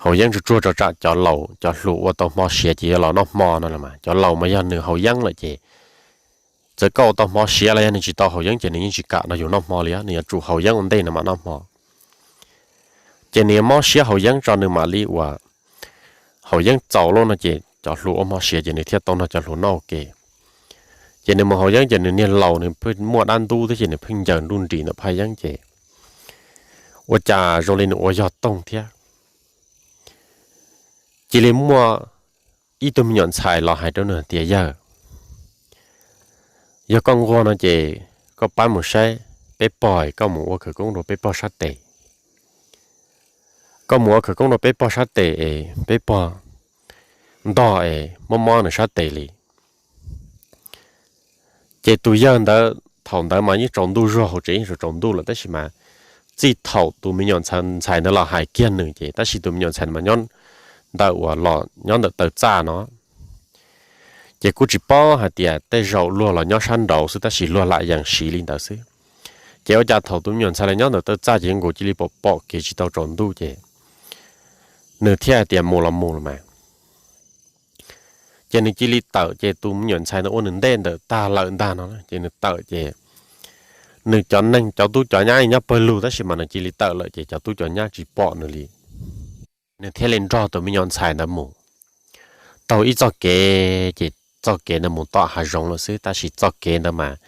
haus yeeb tsuag tsuag rau tsam cov laus cov hluas ua tau hmo siav ces yuav los noj hmo no los mas cov laus mas yog nws haus yeeb lawm ces txawm koj ua tau hmo siav los yog nws tsis tau haus yeeb ces nws yeej tsis kam nrog yus noj hmo li, nws yuav tsum haus yeeb ua ntej nws mam noj hmo. Ces nws yuav mob siab haus yeeb tso nws mam li ua haus yeeb txaus lawm no ces cov hluas ua hmo siav ces nws thiaj tau nrog cov hluas noj ua ke. Ces nws mus haus yeeb ces nws niag laus nws pheej muaj dab ntub thiab ces nws pheej ncaws nruj nris ntawm phaj yeeb ces ua cas zoo li nws ua yog toog thiab. Cia li muaj ib tug me nyuam ntxhais los hais rau nws tias, Yawg, yog koj nquag no ces koj pab mus saib peb pog, koj mus ua khawv koob rau peb pog sab tes. Koj mus ua khawv koob rau peb pog sab tes es peb pog ntog es mob mob nws sab tes li. Ces tus yawg ntawd thaum ntawd mas yeej tsaus ntuj zuag hauv tsev, yeej tsaus ntuj lawm tab sis mas txij thaum tus me nyuam ntxhais ntawd los hais kiag nws ces tab sis tus me nyuam ntxhais mas nyob ntawm uas los nyob ntawm taw txaj no ces kuj tsis paub hais tias tej zaum luag los nyob sab nraud xwb tab sis luag lam yees siv li ntawd xwb. Ces ua cas thaum tus me nyuam ntxhais los nyob ntawm taw txaj ces nkaus cia li pom pom kev tsis tau tsaus ntuj ces nws thiaj hais tias mus los mus los mas. Ces nws cia li tawm ces tus me nyuam ntxhais ntawd ua nws ntej ntawm tag lawm ntag no ces nws tawm ces nws cov neeg cov tub cov nyab nyob pawg lug tab sis mas nws cia li tawm lawm ces cov tub cov nyab tsis pom nws li. Nws thiaj li nrog tus me nyuam ntxhais ntawd mus taug ib txoj kev, ces txoj kev ntawd mus tom hav zoov lawm xwb tab sis txoj kev ntawd mas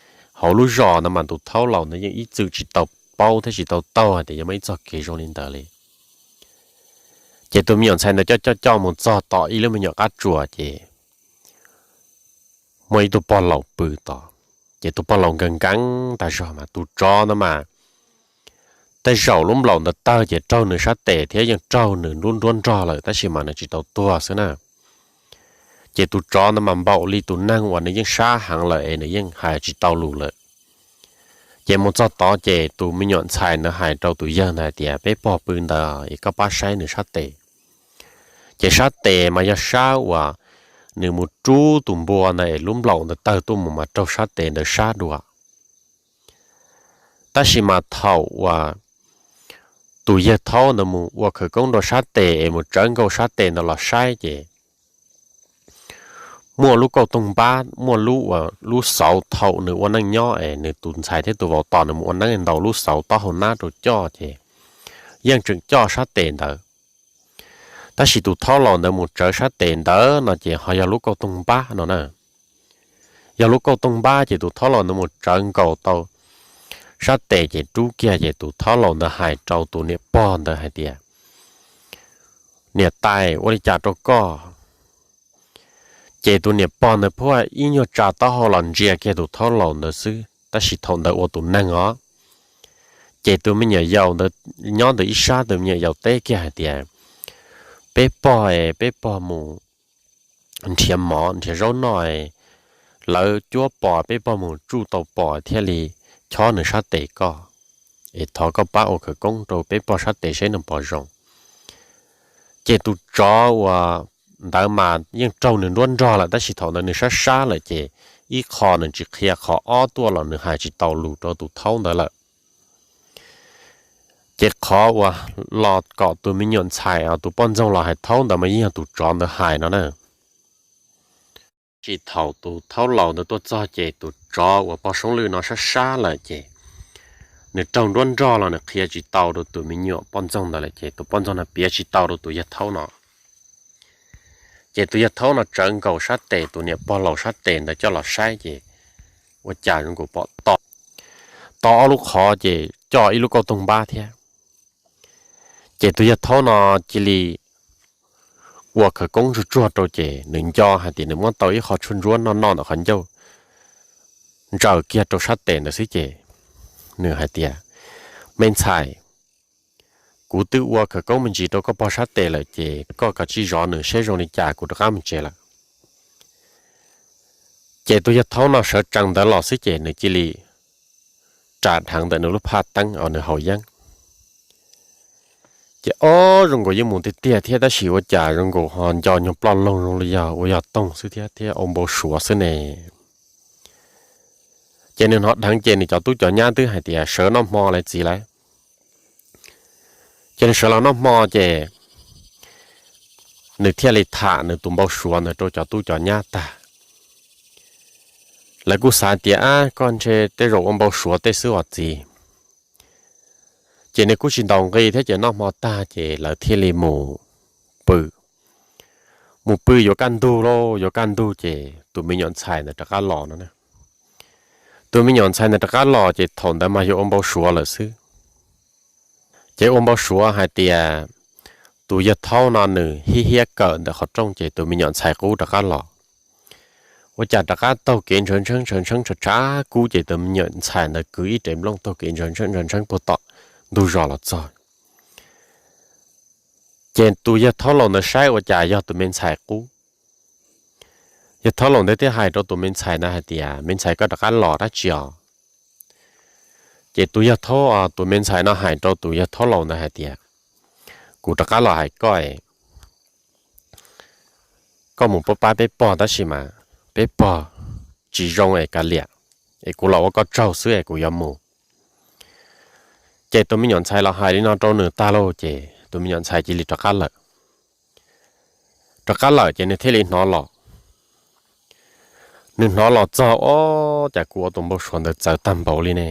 hauv lub zos ntawd mas tus thaub laus ntawd yeej ib txwm tsis tau paub thiab tsis tau taug hais tias yuav muaj ib txoj kev zoo li ntawd li. Ces tus me nyuam ntxhais ntawd coj coj coj mus txog tom ib lub me nyuam qab tsuas ces muaj ib tug pog laus pw tod, ces tus pog laus nkees nkees tas zog mas tus tsov ntawd mas tej zaum lub nplaum ntawd tawg ces raug nws sab tes thiab yeej raug nws nruab nruab nrog lawm tab sis mas nws tsis tau tuag xwb na. Ces tus tsov ntawd mas npaum li tus neeg uas nws yeej sab heev lawm es nws yeej hais tsis tau lus lawm. Ces mus txog tod ces tus me nyuam ntxhais ntawd hais rau tus yawg ntawd hais tias peb pog pw ntawd es koj pab saib nws sab tes. Ces sab tes mas yog sab uas nws mus rub tus npua ntawd es lub nplaum ntawd tawg tuaj mus mas raug sab tes ntawd sab dua. Tab sis mas thaum uas tus yawg thaub ntawd mus ua khawv koob rau sab tes es mus tsawv nkaus sab tes ntawd los saib ces muaj lub kauj toog npab, muaj lub uas lub xauv thaum nws ua neej nyob es nws tus ntxhais thiab tus vauv tos nws mus ua neeb ntaus lub xauv taub hau nab rau coj ces yeej tseem coj sab tes ntawd. Tab sis tus thaub laus ntawd mus tsawv sab tes ntawd no ces ho yog lub kauj toog npab no na. Yog lub kauj toog npab ces tus thaub laus ntawd mus tsawv nkaus tau sab tes ces rub kiag ces tus thaub laus ntawd hais rau tus niam pog ntawd hais tias, niam tais, ua li cas rau koj? Ces tus niam pog ntawd phuaj ib nyuag tsa taub hau los ntsia kiag tus thaub laus ntawd xwb tab sis thaum ntawd ua tus neeg os. Ces tus me nyuam yaus ntawd nyob ntawm ib sab, tus me nyuam yaus teb kiag hais tias, peb pog es peb pog mus nrhiav mov nrhiav zaub noj, lawv cuab pos peb pog mus tsuj tau pos thiaj li chob nws sab tes koj, es thov koj pab ua khawv koob rau peb pog sab tes seb nws puas zoo. Ces tus tsov uas ntawd mas yeej raug nws nruab nrog lawm tab sis thaum ntawd nws sab sab lawm ces ib qho nws tsis qhia, qhov ob tuaj los nws hais tsis tau lus rau tus thaub ntawd lawm. Ces qhov uas los kom tus me nyuam ntxhais, tus poj ntxoog los hais thaub ntawd mas yeej yog tus tsov ntawd hais no na. Tsis thaum tus thaub laus ntawd tuaj txog ces tus tsov uas pog Soob Lwj no sab sab lawm ces nws raug nruab nrog los nws qhia tsis tau rau tus me nyuam poj ntxoog ntawd lawm ces tus poj ntxoog no piav tsis tau rau tus yawg thaub no. Ces tus yawg thaub no tsawv nkaus sab tes tus niam pog laus sab tes ntawd coj los saib ces ua cas zoo nkaus pom to, to ob lub qhov ces coj ib lub kauj toog npab thiab. Ces tus yawg thaub no cia li ua khawv koob tsuag tsuag rau ces nws nco hais tias nws muab tau ib qho tshuaj ntsuab noj noj ntawm qhov ncauj, ntsaws kiag rau sab tes ntawd xwb ces nws hais tias, me ntxhais, kuv twb ua khawv koob me ntsis rau koj pog sab tes lawm ces koj kav tsij zov nws seb zoo li cas kuv rov qab mus tsev lawm. Ces tus yawg thaub no sawv tsees ntawd los xwb ces nws cia li ras dheev ntawm nws lub phaj teeb uas nws haus yeeb. Ces ob zoo nkaus yeej mus tiag tiag thiab tab sis ua cas zoo nkaus ho nco nyuag ploj loog zoo li yog ua yog toog xwb thiab thiab ua npau suav xwb ne. Ces nws hnov dheev ces nws cov tub cov nyab twb hais tias sawv noj hmo lawm txiv lawm. Ces nws sawv los noj hmo ces nws thiaj li tham nws tus npau suav ntawd rau cov tub cov nyab tag. Lawv kuj xav tias, ab, koj ntshe tej zaum ua npau suav tej xwb os txiv. Ces nws kuj tsis ntaus nqi thiab ces noj hmo tag ces lawv thiaj li mus pw. Mus pw yuav kaj ntug lauj, yuav kaj ntug ces tus me nyuam ntxhais ntawd rov qab los no. Tus me nyuam ntxhais ntawd rov qab los ces thaum ntawd mas yog ua npau suav lawm xwb. Ces ua npau suav hais tias tus yawg thaub no nws hib hiab kawm ntawm qhov rooj ces tus me nyuam ntxhais qub rov qab los. Ua cas rov qab taug kev ntshav ntsheeb ntshav ntsheeb tshav tshav kub ces tus me nyuam ntxhais ntawd kwv ib rev nplooj taug kev ntshav ntsheeb ntshav ntsheeb puag tom ntug zos los txog. Ces tus yawg thaub laus ntawd saib ua cas yog tus me ntxhais qub. Yawg thaub laus ntawd thiaj hais rau tus me ntxhais ntawd hais tias, me ntxhais, koj rov qab los dab tsi os? Ces tus yawg thaub, tus me ntxhais no hais rau tus yawg thaub laus ntawd hais tias, kuv rov qab los hais koj es koj mus pab pab peb pog tab sis mas peb pog tsis zoo es kav liam, es kuv los ua koj tsaug xwb es kuv yuav mus. Ces tus me nyuam ntxhais los hais li no rau nws tag lauj ces tus me nyuam ntxhais cia li rov qab lawm. Rov qab lawm ces nws thiaj li hnov los. Nws hnov los txog, Ob, cas kuv ua tus npau suav ntawd txawv tag npaum li ne?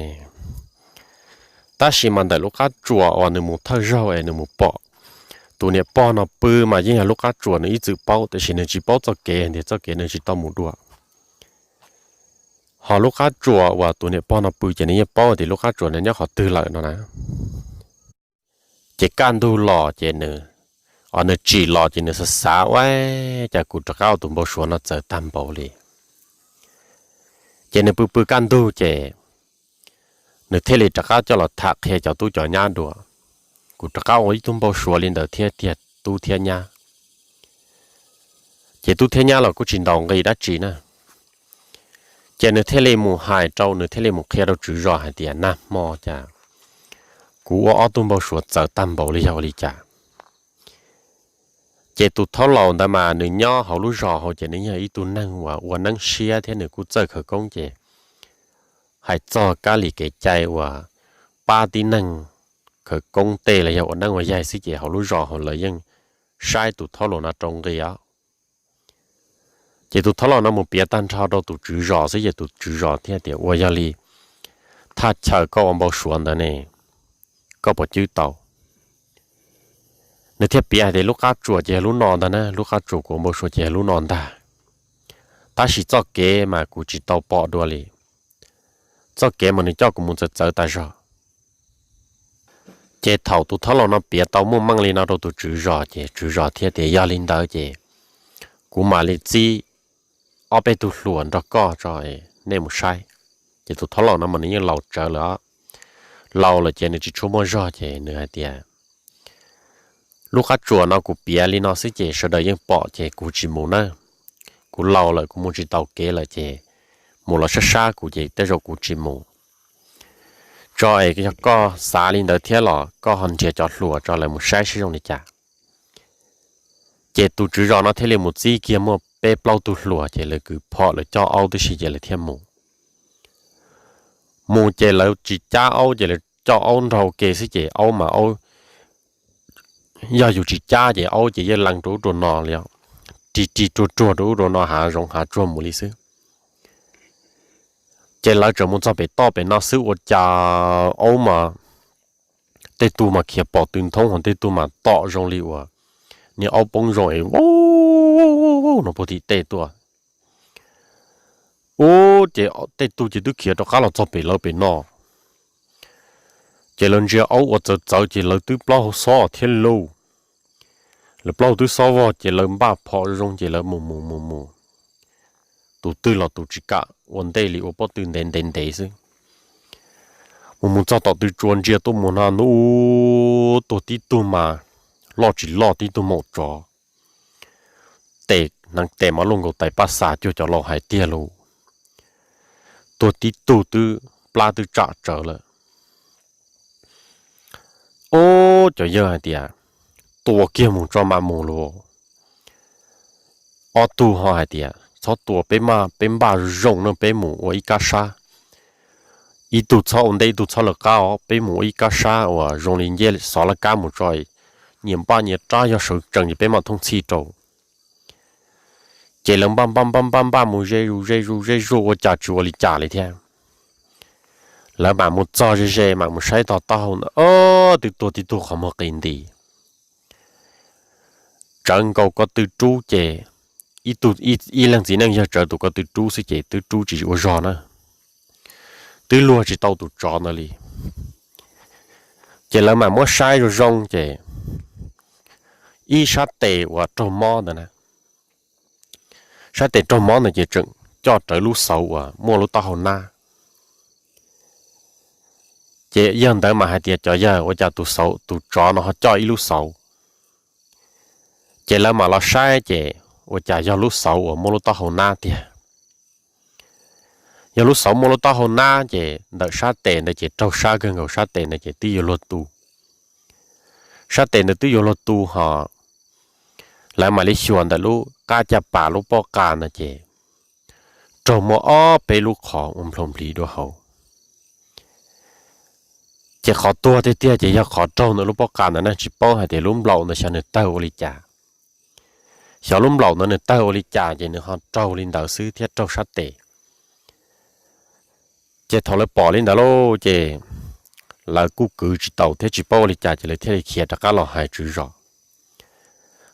Tab sis mas ntawm lub qab tsuas uas nws mus thawj zaug es nws mus pom tus niam pog no pw mas yeej yog lub qab tsuas nws ib txwm paub, tiam sis nws tsis paub txoj kev tias txoj kev nws tsis tau mus dua. Ho lub qab tsuas uas tus niam pog no pw ces nws yeej paub tias lub qab tsuas nws nyob qhov twg lawm no na. Ces kaj ntug los ces nws, o, nws tsim los ces nws xav xav, Ua cas kuv rov qab ua tus npau suav no txawv tag npaum li? Ces nws pw pw kaj ntug ces nws thiaj li rov qab coj los tham qhia cov tub cov nyab dua, Kuv rov qab ua ib tug npau suav li ntawd thiab tiag tub thiab nyab. Ces tub thiab nyab los kuj tsis ntaus nqi dab tsi na. Ces nws thiaj li mus hais rau, nws thiaj li mus qhia rau tswv zos hais tias, Nag hmo cas kuv ua ob tug npau suav txawv tag npaum li yog ua li cas? Ces tus thaub laus ntawd mas nws nyob hauv lub zos hauv ces nws yog ib tug neeg uas ua neeb siab thiab nws kuj txawj khawv koob ces hais txog kab li kev cai uas pab tib neeg khawv koob tej los yog ua neeb ua yaig xwb ces hauv lub zos hauv lawv yeej saib tus thaub laus no rau nqi os. Ces tus thaub laus no mus piav tag nrho rau tus tswv zos xwb ces tus tswv zos thiaj tias, Ua yog li thaj chaw koj ua npau suav ntawd ne, koj puas cwb tau? Nws thiaj piav hais tias, Lub qab tsuas ces yog lub no ntag na, lub qab tsuas kuv ua npau suav ces yog lub no ntag. Tab sis txoj kev mas kuv tsis tau pom dua li. Txoj kev mas nws coj kuv mus txawv txawv tas zog. Ces thaum tus thaub laus no piav tau muaj meej li no rau tus tswv zos ces tswv zos thiaj tias, Yog li ntawd ces kuv mam li txib ob peb tug hluas nrog koj tso, nej mus saib. Ces tus thaub laus no mas nws yeej laus tsawv lawm, laus lawm ces nws tsis tshua muaj zog ces nws hais tias, Lub qab tsuas no kuv piav li no xwb ces sawv daws yeej pom ces kuv tsis mus na. Kuv laus lawm kuv mus tsis tau kev lawm ces mus los sab sab kuv ces tej zaum kuv tsis mus. Tso es yog koj xav li ntawd thiab los koj ho nrhiav cov hluas tso lawv mus saib seb zoo li cas. Ces tus tswv zos no thiaj li mus txib kiag muaj peb plaub tug hluas ces lawv kwv phom lawv coj aub tib si ces lawv thiaj mus. Mus ces lawv tsis cab aub ces lawv coj aub nrog ua ke xwb ces aub mas aub, yog yus tsis cab ces aub ces yeej lees rau ub rau no li, rig rig ruag ruag rau ub rau no hav zoov hav tsuag mus li xwb. Ces lawv tseem mus txog pem toj pem no xwb ua cas aub mas tej tug mas khiav pom tw nthoob ho tej tug mas tom zoo li uas niag aub poob zoo es no puag tim tej tuaj. Ub, ces tej tug ces twb khiav rov qab los txog pem lawv pem no. Ces lawv ntsia aub ua txawv txawv ces lawv twb plaub hau xob thiab lauj. Lawv plaub hau twb xob vog ces lawv npaj phom zoo ces lawv mus mus mus mus. Tus twg los tus tsis kam ua ntej li ua pob tw ntev ntev ntev xwb. Mus mus txog tom tw tsua ntsia tuaj mus no nub, tuag tib tug mas loj tsis loj tib tug maum tsov. Tes hneev tes mas luaj nkaus tais paj xas cuag cov laus hais tiag lauj. Tuag tib tug twb plab twb tsam tsawv lawm. Ub, cov yawg hais tias, Tua kiag mus tso mam mus lauj. Ob tug ho hais tias, Txhob tua, peb maj peb npaj zoo na, peb mus ua ib kab sab. Ib tug txhob ua ntej ib tug txhob lawv qab os, peb mus ua ib kab sab uas zoo li ncej xov laj kab mus tso, nyias npaj nyias rab, yog sawv tsees ces peb mam thooj txhij rau. Ces lawv npaj npaj npaj npaj npaj mus ze zus ze zus ze zus ua cas tsis ua li cas li thiab. Lawv mam mus txog ze ze mam mus saib tog taub hau ntawd, twb tuag tib tug qhov muag qis nti. Tsawv nkaus ko tw rub ces ib tug, ib leeg txiv neej yawg tsawv tus ko tw rub xwb ces twb rub tsis ua zog na, twb luag tsis tau tus tsov ntawd li. Ces lawv mam muab saib zoo zoo ces ib sab tes uas raug mob ntawd na, sab tes raug mob ntawd ces tseem coj rawv lub xauv uas muaj lub taub hau nab. Ces yawg ntawd mas hais tias, Cov yawg, ua cas tus xauv, tus tsov no ho coj ib lub xauv? Ces lawv mam los saib ces ua cas yog lub xauv uas muaj lub taub hau nab tiag. Yog lub xauv muaj lub taub hau nab ces ntawm sab tes ntawd ces raug sab kawg nkaus, sab tes ntawd ces twb yuav luag tu. Sab tes ntawd twb yuav luag tu ho lawv mam li xyuas ntawm lub qab caj pas lub pob qa ntawd ces raug muaj ob peb lub qhov ua nplhau nplig dua hauv. Ces qhov tuag tiag tiag ces yog qhov raug ntawm lub pob qa ntawd na, tsis paub hais tias lub nplaum ntawd xyov nws tawg ua li cas. Xyov lub nplaum ntawd nws tawg ua li cas ces nws ho raug li ntawd xwb thiab raug sab tes. Ces thaum lawv pom li ntawd lauj ces lawv kuj kwv tsis taus thiab tsis paub ua li cas ces lawv thiaj li khiav rov qab los hais tswv zos.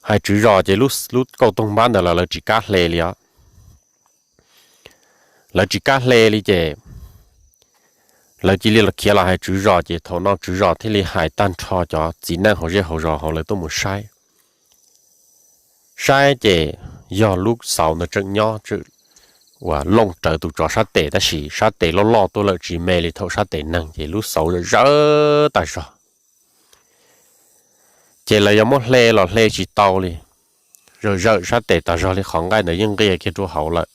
Hais tswv zos ces lub kauj toog npab ntawd los lawv tsis kam hle li os. Lawv tsis kam hle li ces lawv cia li khiav los hais tswv zos ces thaum no tswv zos thiaj li hais tag nrho cov txiv neej hauv zej hauv zos hauv lawv tuaj mus saib. Saib ces yog lub xauv ntawd tseem nyob, uas looj rawv tus tsov sab tes tab sis sab tes loj loj tuaj lawm tsis me li thaum sab tes neeg ces lub xauv zawm zawm tas zog. Ces lawv yuav muab hle los hle tsis tau li, zawm zawm sab tes tas zog li qhov nqaij ntawd yeej nqia kiag rau hauv lawm.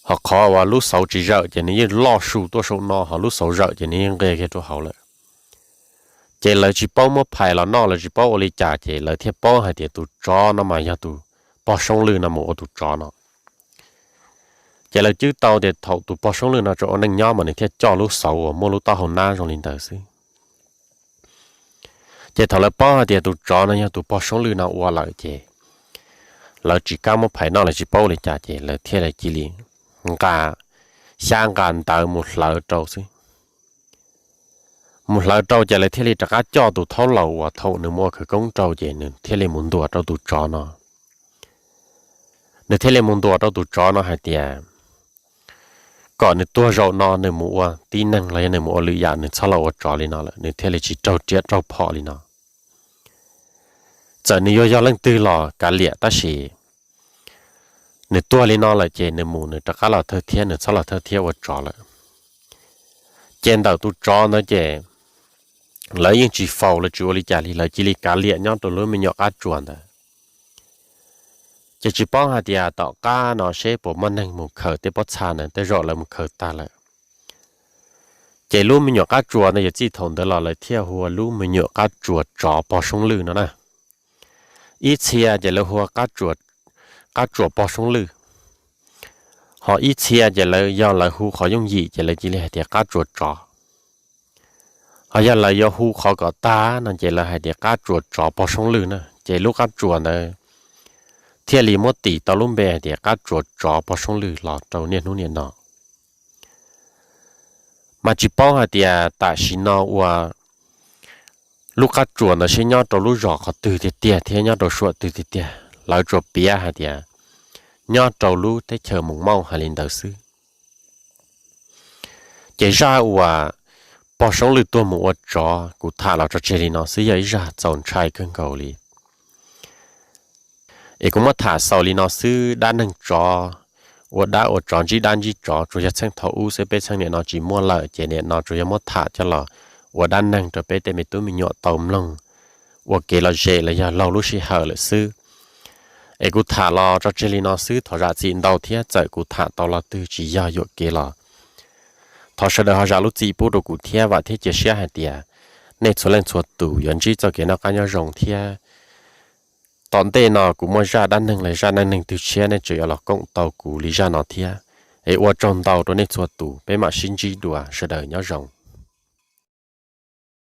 Ho qhov uas lub xauv tsis zawm ces nws yeej loj su tuaj saum no, ho lub xauv zawm ces nws yeej nqia kiag rau hauv lawm. Ces lawv tsis paub muab phais los noj, lawv tsis paub ua li cas ces lawv thiaj paub hais tias tus tsov no mas yog tus pog Soob Lwj no mus ua tus tsov no. Ces lawv cwb tau tias thaum tus pog Soob Lwj no tseem ua neej nyob mas nws thiaj coj lub xauv uas muaj lub taub hau nab zoo li ntawd xwb. Ces thaum lawv paub hais tias tus tsov no yog tus pog Soob Lwj no ua lawm ces lawv tsis kam muab phais noj, lawv tsis paub ua li cas ces lawv thiaj li cia li nqa xyab nqa ntawv mus hlawv rau xwb. Mus hlawv rau ces lawv thiaj li rov qab coj tus thaub laus uas thaum nws mus ua khawv koob rau ces nws thiaj li mus ntuas rau tus tsov no. Nws thiaj li mus ntuas rau tus tsov no hais tias kom nws tuag zaum no nws mus ua tib neeg los yog nws mus ua lwm yam, nws txhob los ua tsov li no lawm, nws thiaj li tsis raug riam raug phom li no. Txawm nws yuav yog leej twg los kav liam tab sis nws tuag li no lawm ces nws mus nws rov qab los thawj thiab, nws txhob los thawj thiab ua tsov lawm. Ces ntawm tus tsov ntawd ces lawv yeej tsis faus, lawv tsis ua li cas li, lawv cia li kav liam nyob rau lub me nyuam qab tsuas ntawd. Ces tsis paub hais tias tom qab no seb puas muaj neeg mus khaws tej pob txha ntawd, tej zaum lawv mus khaws tag lawm. Ces lub me nyuam qab tsuas ntawd yog txij thaum ntawd los lawv thiaj hu ua lub me nyuam qab tsuas tsov pog Soob Lwj no na. Ib txhia ces lawv hu ua qab tsuas pog Soob Lwj, ho ib txhia ces lawv yog lawv hu qhov yooj yim ces lawv cia li hais tias qab tsuas tsov. Ho yog lawv yuav hu qhov kom tag no ces lawv hais tias qab tsuas tsov pog Soob Lwj na, ces lub qab tsuas ntawd thiaj li muab tis tau lub npe hais tias qab tsuas tsov pog Soob Lwj los rau niaj hnub niaj no. Mas tsis paub hais tias tam sim no ua lub qab tsuas ntawd seb nyob rau lub zos qhov twg tiag tiag thiab nyob rau suam twg tiag tiag, lawv tsuas piav hais tias nyob rau lub teb chaws Moos Mauj hais li ntawd xwb. Ces zaj uas pog Soob Lwj tuag mus ua tsov kuv tham los tso tseg li no xwb, yog ib zaj txaus ntshai kawg nkaus li. Es kuv muab tham xaus li no xwb, dab neeg tsov, ua dab ua tsov ntsib dab ntsib tsov tsuas yog txheej thaum ub xwb, peb txheej niam no tsis muaj lawm ces niam no tsuas yog muab tham coj los ua dab neeg rau peb tej me tub me nyuam tau mloog ua kev lom zem los yog laug lub sij hawm lawm xwb. Es kuv tham los tso tseg li no xwb, thov zam txim ntau thiab txawm kuv tham tau lo twg tsis yog yuam kev los thov sawv daws ho zam lub txim pub rau kuv thiab, vam thiab cia siab hais tias nej txhua leej txhua tus yuav ntsib txoj kev noj qab nyob zoo thiab. Tom ntej no kuv muaj zaj dab neeg los zaj neej neeg twg tshiab nej tseem yuav los koom tau kuv li zaj no thiab. Es ua tsaug ntau rau nej txhua tus, peb mam sib ntsib dua, sawv daws nyob zoo.